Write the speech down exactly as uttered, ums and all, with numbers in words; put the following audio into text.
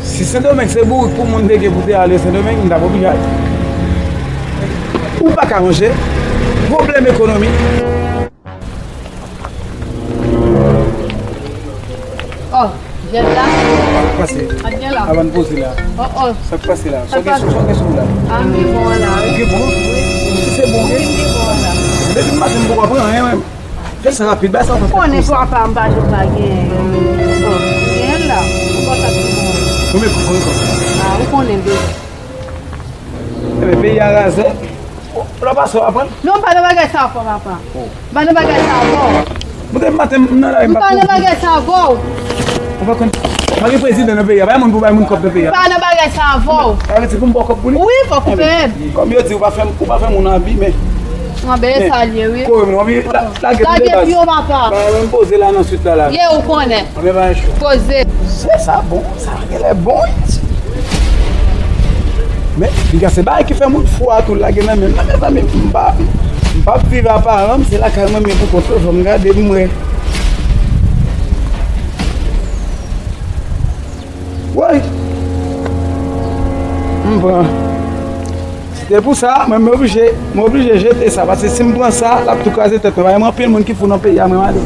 Si Sendomeng se bourik pou moun te gen pou te ale Sendomeng, m t ap oblije ale. Ou pa ka ranje pwoblèm ekonomik. Oh, jèn la. Sa k pase? Ap gen la. Avan n poze la. Oh, oh. Sa k pase la? Sa k pase? Sa w gen sou la? Ah, m gen bon la. Ou gen bon? Wi. Si se bon, wi, m gen bon la. Depi maten m poko pran anyen menm. Fè sa rapid, bay sa w konnen papa m pa jwenn pa gen. Bon, gen la. Bon, sa ki bon. Ou men konprann konsa. Ah, ou konnen deja. Ebyen, peyi a razè. Ou la pase w aprann? Non, pa nan bagay sa ankò, papa. Pa nan bagay sa ankò. Mwen te maten m nan lari m pa nan bagay sa ankò. Ou pa konn pa gen prezidan nan peyi a, pa gen moun pou bay moun kòb nan peyi a. Pa nan bagay sa ankò. Sa vle di pou m ba w kòb pou li? Wi, fòk ou peye m. Kòm yo di ou pa fè ou pa fè moun anbi men. Mwen beye sa l ye wi. Kore m non, anbi lage pou de baz. Lage pou yo papa. Ba mwen poze la nan swit la la. Ye ou konnen. Anbi pa yon chou. Poze. Se sa bon, sa genlè bon wi. Men piga se bagay ki fè moun fou a tou lage nan men m nan mezanmi m pa m p ap viv a paran m se lakay mwen men pou kont mwen fò m gade m wè. Woy. M pran. Se pou sa mwen m oblije m oblije jete sa paske si m pran sa l ap tou kraze tèt mwen pa gen anpil moun ki fou nan peyi a mwen m ale.